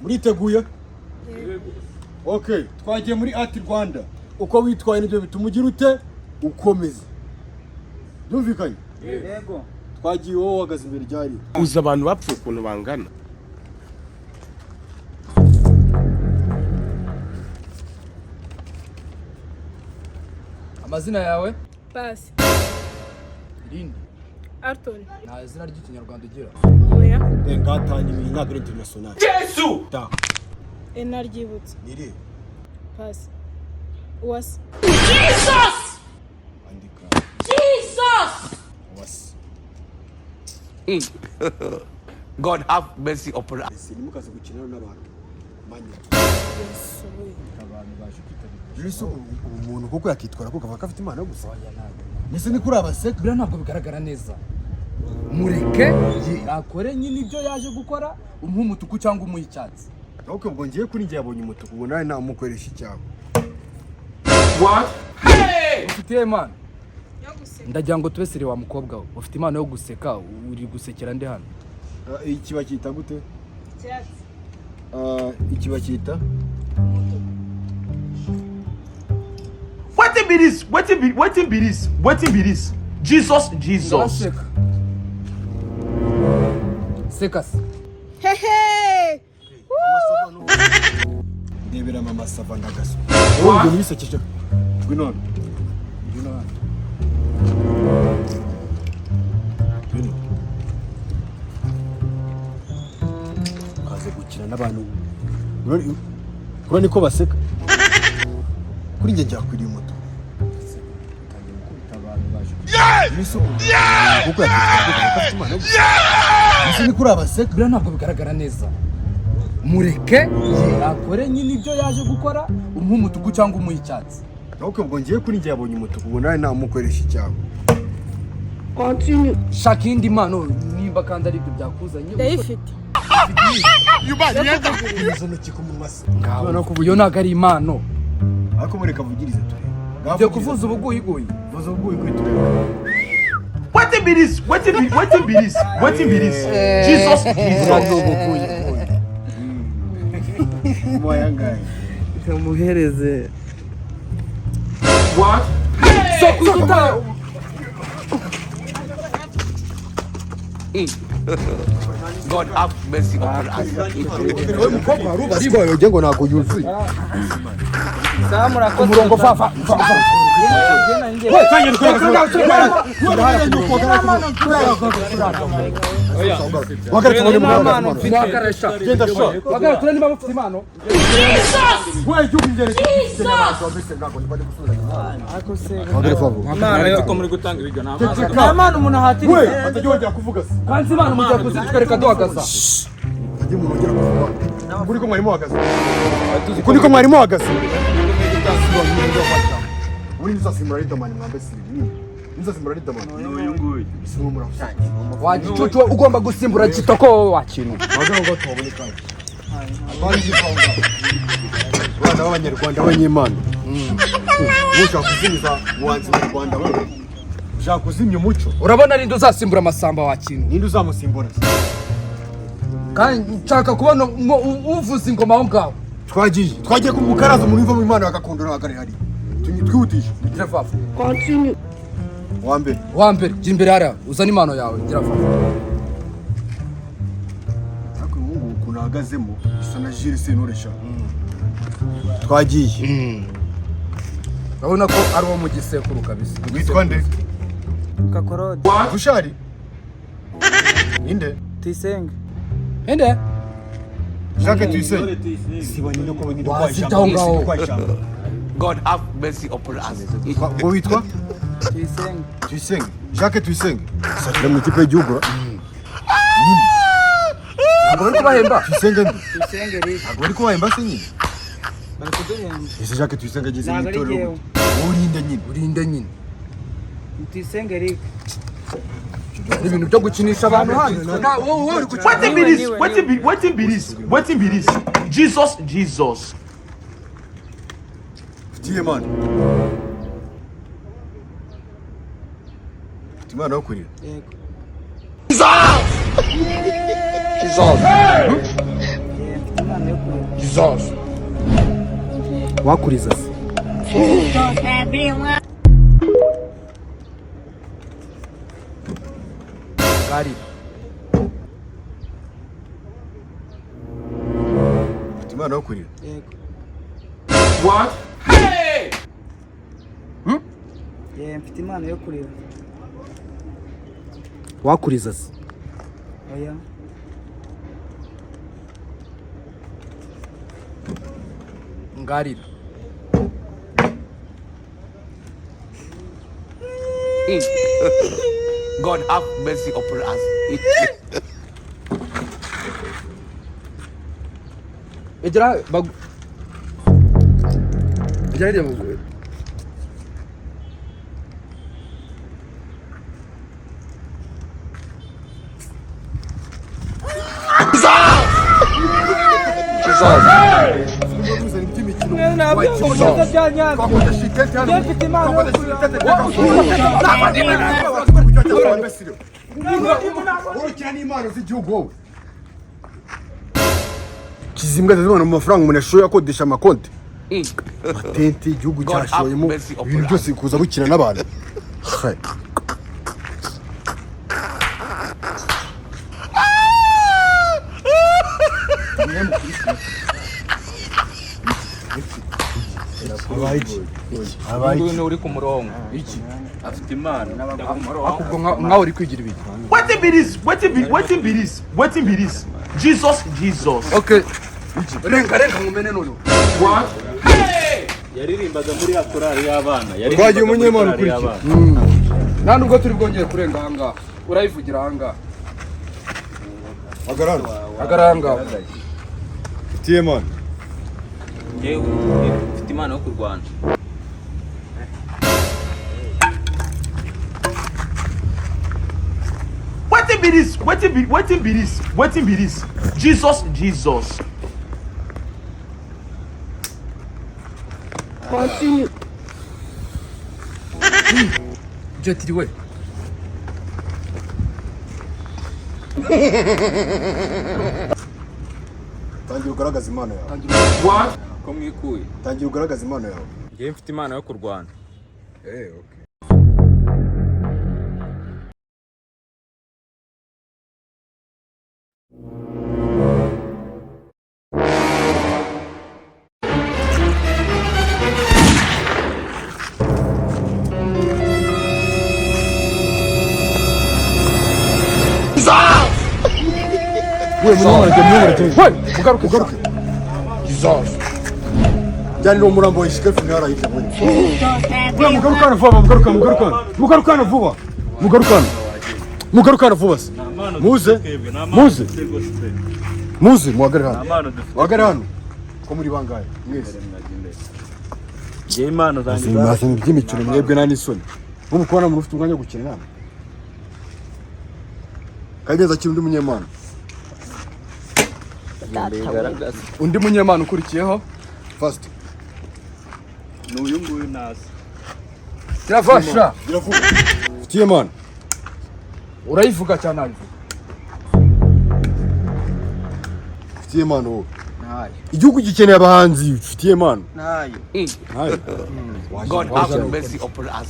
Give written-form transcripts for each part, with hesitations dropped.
Muriteguye? Okay, twagiye muri Art Rwanda. Uko witwaye nibyo bituma ugira ute ukomeza. Byumvikanye? Yego. Twagiye, wowe uhagaze imbere ryari. Uzi abantu bapfuye ukuntu bangana? Amazina yawe? Pasi. Irindi? Arton. Nta zina ry'Ikinyarwanda ugira? Oya. Ngatanye ibintu ntabwo ari international. Yesu. Ta. Naryibutse. Niri. Pasi. Uwase. Andika. Jesus. Wasi. God have mercy upon us. Ese ntimukaze gukina n'abantu. Manya. Yesu we. Abantu baje kwitabira. Yesu, ubu umuntu kuko yakitwara ko kava afite impano yo guseka. Mbese ni kuri abaseka. Buriya ntabwo bigaragara neza. Mureke akore nyine ibyo yaje gukora, umuhe umutuku cyangwa umuhe icyatsi. Ariko ubwo ngiye kuri njye yabonye umutuku, ubwo nawe namukoresha icyago. Ufite impano? Yo guseka. Ndagira ngo tube seri wa mukobwa we. Ufite impano yo guseka, uri gusekera ndi hano? Iki bacyita gute? Icyatsi. Iki bacyita? Umutuku. Wetin be this? Wetin be this? Wetin be this? Jesus, Jesus. Ndaseka. Seka se. Hehe. Ndebera mama sava ndagaso. Wowe ibintu bisekeje. Ngwino hano. Ngwino hano. Ngwino. Ukaze gukina n'abantu. Urabona niko baseka. Kuri njye njyakwiriye umutuku. Utangiye gukubita abantu baje kwitabira. Yesu, kuko yakitwara ko kava afite impano yo guseka. Mbese ni kuri abaseka. Buriya ntabwo bigaragara neza. Mureke akore nyine ibyo yaje gukora, umuhe umutuku cyangwa umuhe icyatsi. Ariko ubwo ngiye kuri njye yabonye umutuku, ubwo nawe namukoresha icyago. Shaka iyindi mpano nimba kandi ari ibyo byakuzanye. Ndayifite. Izo ntoki ku munwa se. Ngaho, iyo ntabwo ari impano. Ariko mureka avugirize turebe. Ugiye kuvuza ubuguyiguyi. Vuza ubuguyiguyi turebe. Wetin be this? Wetin be this? Wetin be this? Jesus, Jesus. Ubuguyiguyi. Muwayangaye. Kamuhereze. What? Sokuza utaha. God have mercy upon us. Uyu mukobwa warubatse wagira ngo ntabwo yuzuye. Sawa, murakoze. Umurongo fa fa fa fa. Mwakaresha. Genda sha. Bagara turebe niba mufite impano. Nta mpano umuntu ahatiriza. Atajya wongera kuvuga se. Kandi impano mugiye kuzitwereka duhagaza. Atajya umuntu wongera kuvuga. Uku niko mwarimu uhagaze. Uku niko mwarimu uhagaze. Ubundi nzasimbura Riderman mwambaye sirivini. Nzasimbura Riderman. N'uyu nguyu. Isi n'uwo murafuza. Wa gicucu we, ugomba gusimbura Kitoko wowe wa kintu. Wagira ngo tubabone kandi. Abandi abana b'Abanyarwanda b'abanyemana. Ushaka kuzimiza umuhanzi nyarwanda wowe. Ushaka kuzimya umuco. Urabona ninde uzasimbura Amasamba wa kintu? Ninde uzamusimbura se? Kandi nshaka kubona uvuza ingoma aho ngaho. Twagiye ku mukaraza umuntu uva mu Imana bagakondo ntabwo hari. Twihutishe. Gira fafa. Wa mbere. Wa mbere, jya imbere hariya, uzane impano yawe, gira fafa. Ariko ubu ngubu ukuntu ahagazemo isa na Jules Sentore sha. Twagiye. Urabona ko ari uwo mu gisekuru kabisa. Witwa nde? Kakorode. Bushari. Ninde? Tuyisenge. Inde? Jacques Tuyisenge. Siba nyine ko nyine kwa Wazita aho ngaho. kwa ijambo. God have mercy upon us. Ngo witwa? Tuyisenge. Tuyisenge. Jacques Tuyisenge. Sakira mu ikipe y'igihugu. Ntabwo bari kubahemba. Tuyisenge nde? Tuyisenge Eric. Ntabwo bari kubahemba se nyine. Bari kuduhemba. Ese Jacques Tuyisenge ageze mu Ntabwo ari itorero jyewe. gute? Wowe urinde nyine. Urinde nyine. Tuyisenge Eric. Ibintu byo gukinisha abantu hano. Nta wowe uri gukina. Wetin be this? Wetin be this? Wetin be this? Jesus, Jesus. Ufitiye Imana. Ufite Imana yo kurira. Yego. Jesus. Mfite impano yo Wakuriza se? Ngarira. Ufite impano yo kurira? Yego. What? Yeah, mfite impano yo kurira. Wakuriza se? Oya. Ngarira. God have mercy upon us. Egera bagu, egera hirya bagu. Kuzana iby'imikino. Ntabwo byanyabyo. Twakodesha itente hano. Mfite impano yo Twakodesha kurira. itente. Wowe n'impano z'igihugu, wowe kizimbwa zibona mu mafaranga umuntu yashoye akodesha amakonti, amatente igihugu God have cyashoyemo mercy upon ibintu us. byose kuza bukina n'abantu. Hai. Habaye iki? Habaye iki? Nguyu uri ku murongo afite impano. Ubwo nkawe uri kwigira ibiki? Wetin be this? Wetin be wetin be this? Wetin be this? Jesus, Jesus. Okay, renga, renga nkumene noneho. What? Yaririmbaga muri ya korali y'abana. Twagiye Yaririmbaga muri umunyempano korali ukurikira. y'abana. Nta nubwo turi bwongeye kurenga ahangaha, urayivugira ahangaha. Hagarara. Hagarara ahangaha. Ufitiye impano? Njyewe mfite impano yo kurwana. Wetin be this? Wetin be wetin be this? Wetin be this? Jesus, Jesus. Continue. Jetiri we. Tangira ugaragaza impano yawe. What? Ko mwikuye? Tangira ugaragaza impano yawe. Njyewe mfite impano yo kurwana. Eh, okay. We munyamara, munyamara. We mugaruke. Ugaruke. Jyanira umurambo wa Ishikefu ntarahita mwene. We mugarukane vuba, mugarukane, mugarukane. Mugarukane vuba. Mugarukane. Mugarukane vuba se. Muze. Muze. Muze muhagare hano. Muhagare hano. Ko muri bangahe? Mwese. Njyewe impano zanjye Mwazanye iby'imikino mwebwe, nta n'isoni. Nk'ubu kubona umuntu ufite umwanya wo gukina inama. Kageza akiri undi munyempano. bigaragaza. Undi munyemana ukurikiyeho. Fast. Ni uyu nguyu ntazi. Kirafasha. Gira vuba. Ufitiye impano. Urayivuga cyane, nabivuga. Ufitiye impano wowe. Ntayo. Igihugu gikeneye abahanzi, ufitiye impano. Ntayo. Ntayo. God have mercy upon us.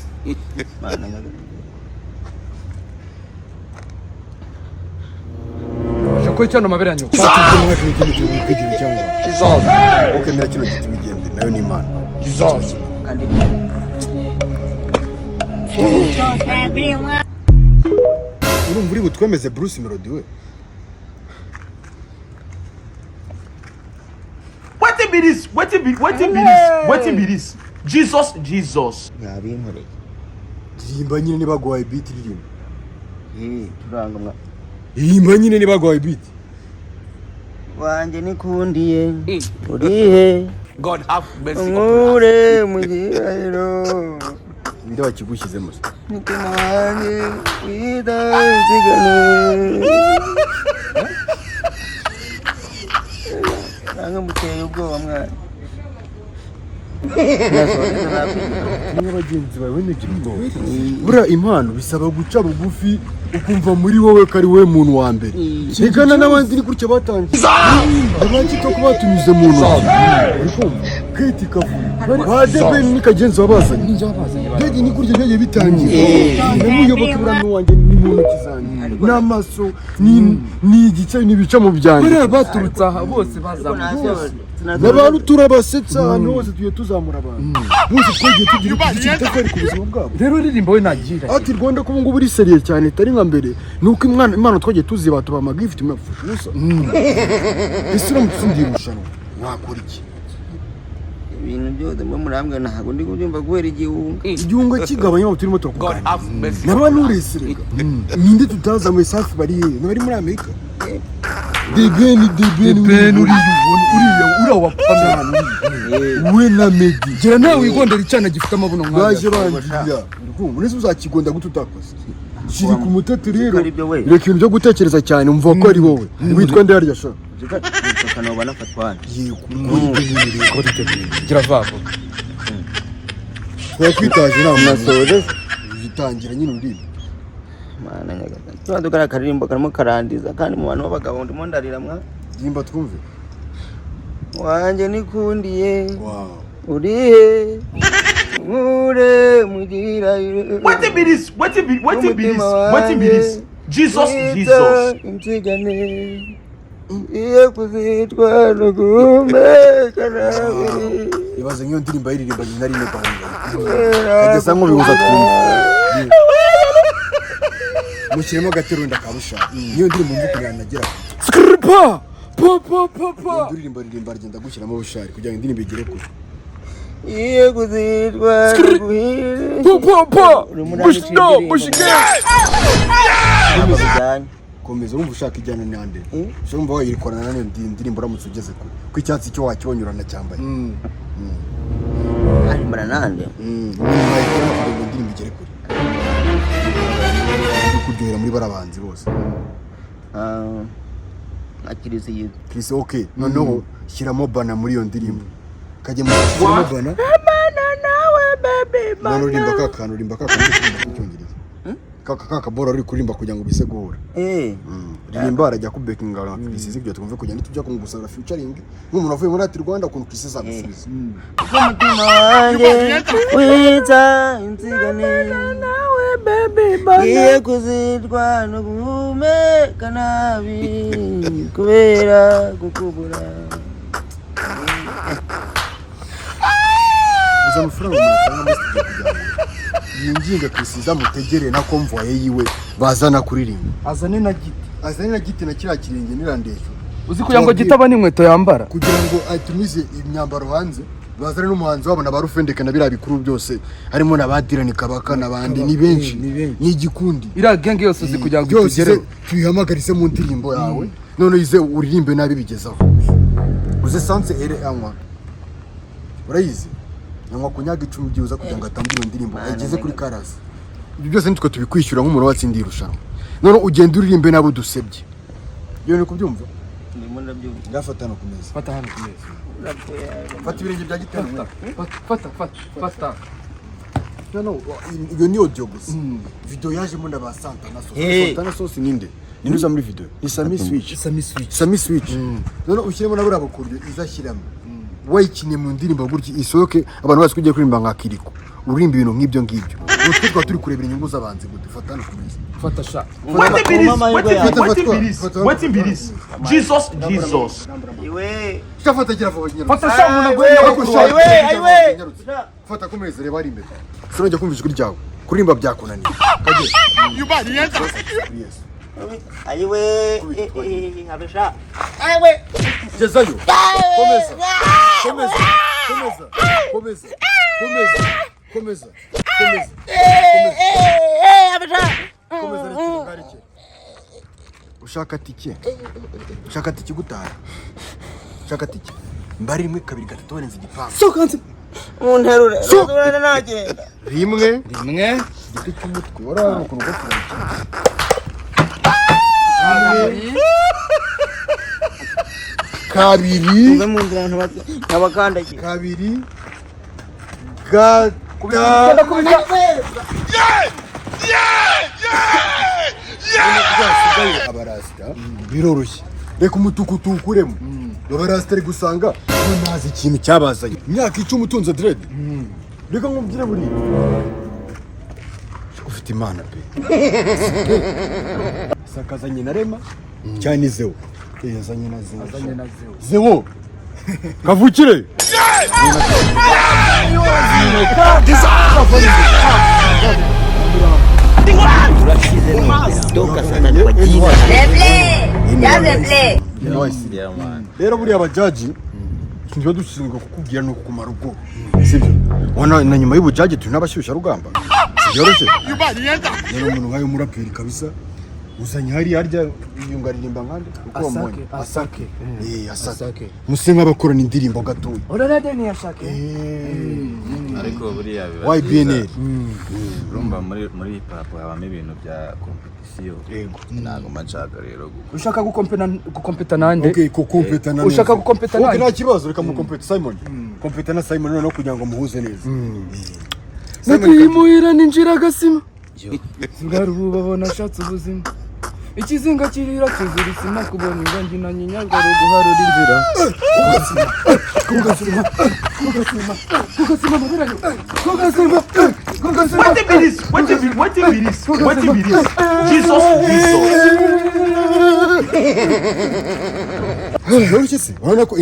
Aje ko cyane amabere ya nyoko. Fata umwaka w'ikindi kwigira cyangwa. Ukemera kino giti wigendere, nayo ni impano. Kandi Urumva uri butwemeze Bruce Melody we? Wetin be this? Wetin be wetin be this? Wetin be this? Jesus, Jesus. Mwabinkoreye. Ririmba nyine niba guhaye beat, ririmba. Turanga mwa. Ririmba nyine niba guhaye beat. Wanjye nikundiye urihe? God have mercy upon us. Nkure mu gihirahiro. Ninde wakigushyizemo se? Mutima wanjye widanzigane nanga muteye ubwoba mwana. Niba bagenzi bawe ntugira ubwoba. Buriya impano bisaba guca bugufi. Ukumva muri wowe ko ari wowe muntu wa mbere. Reka n'abandi ni gutya batangiye, abandi ko batunyuze mu ntoki. Uri kumva Kate Kavuyo, ba The Ben ni Kagenzi wabazanye. Ninjye wabazanye. Byagiye ni gutya byagiye bitangiye. Namuyoboke buriya wanjye ni mu ntoki zanjye n'amaso ni igice n'ibice mu byanjye. Bariya baturutse aha bose bazamuye. N'abantu turabasetsa ahantu hose, tugiye tuzamura abantu bose, twagiye tugira itafari ku buzima bwabo. Rero uririmba we nagira. Ati Rwanda ko ubu ngubu uri sérieux cyane, itari nka mbere, ni uko impano twagiye tuziba, tuba amagift murapfusha ubusa. Ese uramutse utsindiye irushanwa wakora iki? Ibintu byose mwe murambwira ntabwo ndi kubyumva kubera igihunga. Igihunga kigabanya aho turimo turakuganira n'abantu wese. Reka, ninde tutazamuye? Safi bari hehe? N'abari muri Amerika. The Ben, The Ben. Ben uriya ubona, uriya wa Pamela. We na Meddy. Gira nawe wigondera icyana gifite amabuno nk'aya. Baje bangira. Uri kumva neza uzakigonda gute utakoze kiri ku mutete rero? Ari byo we. Reka ibintu byo gutekereza cyane, umva ko ari wowe. Witwa nde harya sha? Kanoba nafatwana. Yego, kuri ibyo nyine rero. Gira vavo. Twakwitaje inama. Nasoje. Ugitangira nyine uririmba. Mana nyagasani, tuba dukora akaririmbo karimo karandiza kandi mu bantu b'abagabo ndimo ndarira mwa. Ririmba twumve. Wanjye nikundiye. Wow. Urihe nkure mugira. Wetin be this? Wetin be this? Wetin be this? Jesus, Jesus. Insigane iyo kuzitwa nuguhumeka nabi. Ibaze nk'iyo ndirimbo ayiririmba nyina rimwe gahunda kageza nk'ubihuza twumve. Mushyiremo agatero ndakabusha niyo ndirimbo mvuga ukuntu yanagera. Skripa pa pa pa pa. Ndirimbo ririmba agenda gushyiramo bushari kugira ngo indirimbo igere kure. Iyo kuzitwa nuguhire. Pa pa pa. Urimo Bushino uranyicira. bushige. Bijyanye. Komeza urumva ushaka ijyana nande. Eh? Ushobora urumva wayikorana n'iyo ndirimbo uramutse ugeze kure ko icyatsi cyo wakibonye uranacyambaye. Harimbana nande. Wayikorana kugira ngo indirimbo igere kure, iri kuryohera muri barabanzi bose. Ah, nka kirisiyo. Chris, okay, noneho shyiramo bana muri iyo ndirimbo, kajya mu shyiramo bana. None uririmba ka kantu, uririmba ka kantu uri kuririmba mu Cyongereza, ka kaboro uri kuririmba kugira ngo bise guhura. Eh. Ririmba arajya kubekinga na Chris ibyo twumve kugira ngo tujya kumugusabira featuring nk'umuntu wavuye muri Art Rwanda, ukuntu Chris azagusubiza. Umutima wanjye witsa insigane iye kuzitwa no guhumeka nabi kubera gukubura. Gusa amafaranga umuntu atanga muri studio kugira ngo yinginga Chris izamutegere na convoy yiwe bazana kuririmba. Azane na giti. Azane na giti na kiriya kirenge n'irandeshyo. Uzi kugira ngo gitaba n'inkweto yambara. Kugira ngo atumize imyambaro hanze, bazane n'umuhanzi wabo na ba Rufendeka na biriya bikuru byose, harimo na ba Dylan Kabaka n'abandi ni benshi. Ni benshi. Ni igikundi. Iriya gang yose uzi kugira ngo byose itugereho. Tuyihamagarise mu ndirimbo yawe, none ize uririmbe nabi bigezaho. Uze sanse ere anywa, urayizi, anywa kunyaga 10 byibuza kugira ngo atange iyo ndirimbo ayigeze kuri karasi. Ibyo byose nitwe tubikwishyura nk'umuntu watsindiye irushanwa, none ugenda uririmbe nabi udusebye. Iyo ni kubyumva. Ndimo ndabyumva. Ngafata no ku meza. Fata hano ku meza. Fata ibirenge bya gitero. Fata fata fata fata. No, iyo ni audio gusa, video yajemo na ba Santana Sauce. Hey. Santana Sauce ninde? Ninde uza muri video? Ni Sami Switch. Sami Switch. Sami Switch. None ushyiremo na buriya bukuryo izashyiramo wayikiniye mu ndirimbo gutya isohoke, abantu bazi ko ugiye kuririmba nka Kiriko, uririmba ibintu nk'ibyo ngibyo. Utwo twaba turi kurebera inyungu z'abanzi gute? Fata hano ku meza. Fata sha. Wetin be this? Wetin be Fata, this? fata. Wetin be this? Jesus, Jesus. Iwe. Fata, gira vuba nyarutse. Fata sha, umuntu aguye. Ariko sha, Ayiwe, ayiwe. nyarutse. Fata ku meza, reba ari imbere, sinongera kumva ijwi ryawe kuririmba byakunaniye. Kajye. Yes. Ayiwe. Eh, eh, abesha. Ayiwe. Gezayo, komeza, komeza, komeza, komeza, komeza, komeza, komeza. Eh, eh, abesha. Komeza, rekera, ngarekera. Ushaka tike? Ushaka tike gutaha? Ushaka tike? Mbari rimwe, kabiri, gatatu, warenze igipangu. Sokanze. Munterure. Nterure nagenda. Rimwe. Rimwe. Igiti cy'umutwe warabona ukuntu ugofero. Kabiri. Kabiri. Muve mu nzira ntabakandagira. Kabiri, gatatu. Ndakubita. Abarasita biroroshye, reka umutuku tuwukuremo. Abarasita ari gusanga bo ntazi ikintu cyabazanye. Imyaka 10 utunze dread, reka nkubwire, buriya ufite imana pe. Sakazanye na Rema cyane, Zewo. Yazanye na Zewo. Azanye na Zewo. Zewo kavukire. Toka sana kwa jina. Rero buriya abajaji, ikintu tuba dushinzwe kukubwira ni ukukumara ubwoba, sibyo? Wana na nyuma y'ubujaji turi n'abashyushyarugamba, byoroshye. Rero umuntu nkayo muraperi kabisa uzanye hariya harya yunga aririmba nkande uko wamubonye? Asake. Eh, Asake. Asake. Muse nk'abakorana indirimbo gatoya. Ororade ntiyashake. Ariko buriya biba YBNL. byiza. Urumva muri hip hop habamo ibintu bya competition. Yego. Ntabwo mba nshaka rero Ushaka gukompeta, gukompeta nande? Okay, ko kompeta na Ushaka gukompeta Okay, nande? nta kibazo, reka mukompete. Simon, kompeta na Simon noneho kugira ngo muhuze neza. Nagiye imuhira ninjira agasima bwa nashatse ubuzima, ikizinga kirira cyuzura isima, kubona ingangi na nyinyarwa guharura inzira. Kugasima, kugasima, kugasima, amabere, kugasima, kugasima. Wetin be this? Wetin be this? Wetin be this? Jesus, Jesus. Byoroshye se, urabona ko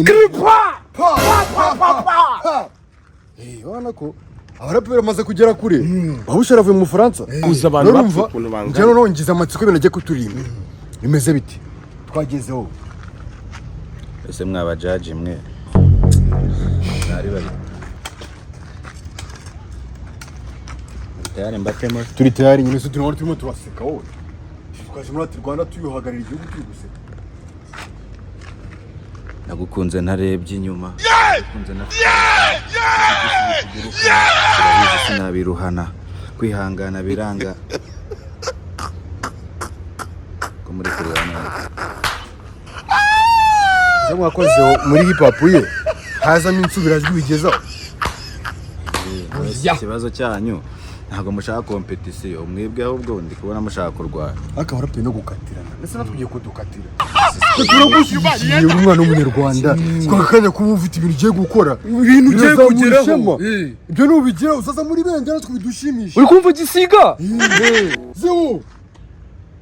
urabona ko abaraperi bamaze kugera kure. Babushara avuye mu Bufaransa. Uzi abantu Rero bapfuye urumva, ukuntu bangana. njyewe noneho ngize amatsiko y'ibintu agiye kuturirimba bimeze biti twagezeho. Ese mwaba jaji mwe mwari bari tayari mbatemo? Turi tayari nyine se, turimo turimo turaseka. Wowe twaje muri ati Rwanda tuyuhagarira igihugu turi guseka. Nagukunze ntarebye inyuma, nagukunze na urabizi, sinabiruhana, kwihangana biranga ko muri kureba neza. Ese mwakozeho muri hip hop ye hazamo insubirajwi bigezaho? Ikibazo cyanyu ntabwo mushaka competition mwebwe, ahubwo ndi kubona mushaka kurwana. Ariko abaraperi no gukatirana, ndetse natwe ugiye kudukatira. Twe turagushyigikiye, uri umwana w'umunyarwanda. Twaka kanya kuba ufite ibintu ugiye gukora, Ibintu ugiye birazamura kugeraho. ishema. Ibyo nubigeraho uzaza muri bendera natwe bidushimisha. Uri kumva igisiga? Zewo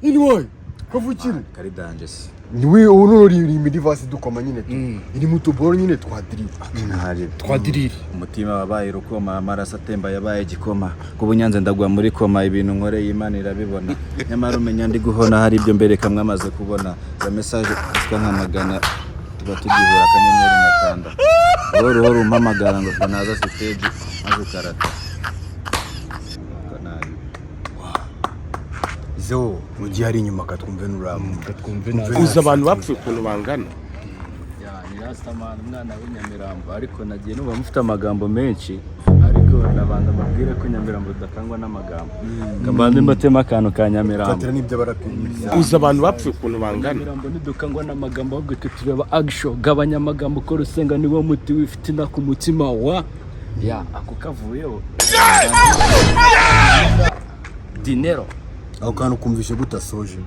inwayi kavukire. Kari danje se. Niwe ubu nuririmba indi vasi dukoma nyine tu iri mu tuboro nyine twa diriri. Ntari Twadirire. Umutima wabaye rukoma, amaraso atemba yabaye igikoma, kuba unyanze ndagwa muri koma, ibintu nkoreye Imana irabibona, nyamara umenya ndi guhona, hari ibyo mbereka mwamaze kubona, za message zitwa nka 100 tuba tugihura, akanyenyeri nkakanda, wowe uruhora umpamagara ngo naza stage maze ukarata. Nabi. Zewo mu gihe ari inyuma katwumve nuramu. Katwumve. Uzi abantu bapfuye ukuntu bangana. Ni Rastaman, umwana w'inyamirambo, ariko nagiye numva mufite amagambo menshi, ariko nabanza mbabwire ko Nyamirambo tudakangwa n'amagambo. Kabanze mbatema akantu ka Nyamirambo. Fatira n'iby'abaraperi. Uzi abantu bapfuye ukuntu bangana. Nyamirambo ntidukangwa n'amagambo, ahubwo twe tureba action. Gabanya amagambo, ukora usenga niwo muti w'ifitina ku mutima wa ya ako kavuyeho dinero. Ako kantu kumvishe gutasoje.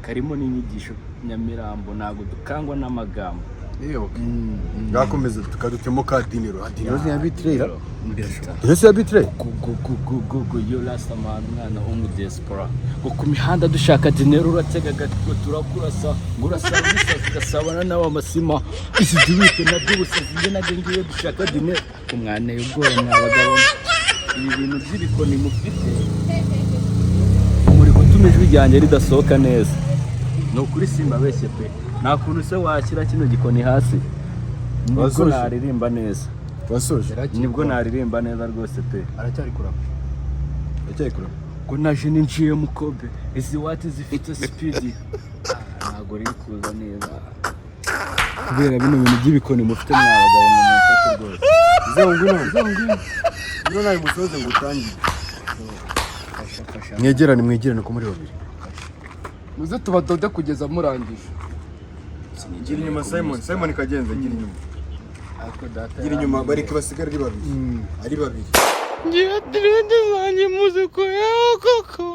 Karimo n'inyigisho. Nyamirambo ntabwo dukangwa n'amagambo. Ngakomeza tukadutemo ka dinero. Ah, dinero ni ya bitrera. Dinero si ya bitrera. Go yo Rastaman, umwana wo mu diaspora, ngo ku mihanda dushaka dinero, uratega agatwe turakurasa, ngo urasaba ibisazi ugasabana nawe amasima, izi diwite nabyo ubusazi, njye nabyo ngiyo dushaka dinero. Umwaneye ubwoba mwa bagabo mwe. Ibi bintu by'ibikoni mufite muri gutuma ijwi ryanjye ridasohoka neza, ni ukuri simbabeshye pe. Nta kuntu se washyira kino gikoni hasi nibwo Wasoje? naririmba neza. Wasoje? Nibwo naririmba neza rwose pe. Aracyari kurapa. Aracyari kurapa. Ngo naje ninjiye mu kobe, izi wati zifite sipidi ntabwo riri kuza neza kubera bino bintu by'ibikoni mufite mwa bagabo mwe, mumfate rwose. Zewo ngwino. Zewo ngwino. Ngwino nawe musoze ngo utangire. Mwegerane, mwegerane ko muri babiri. Muze tubadode kugeza murangije. Gira inyuma Simon, Simon kagenza gira inyuma. Ariko data Gira inyuma bareke basigare ari babiri. Ari babiri. Ngira direde zanjye muzikoyeho koko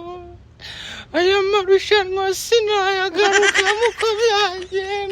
aya. Amarushanwa sinayagarukamo uko byagenda.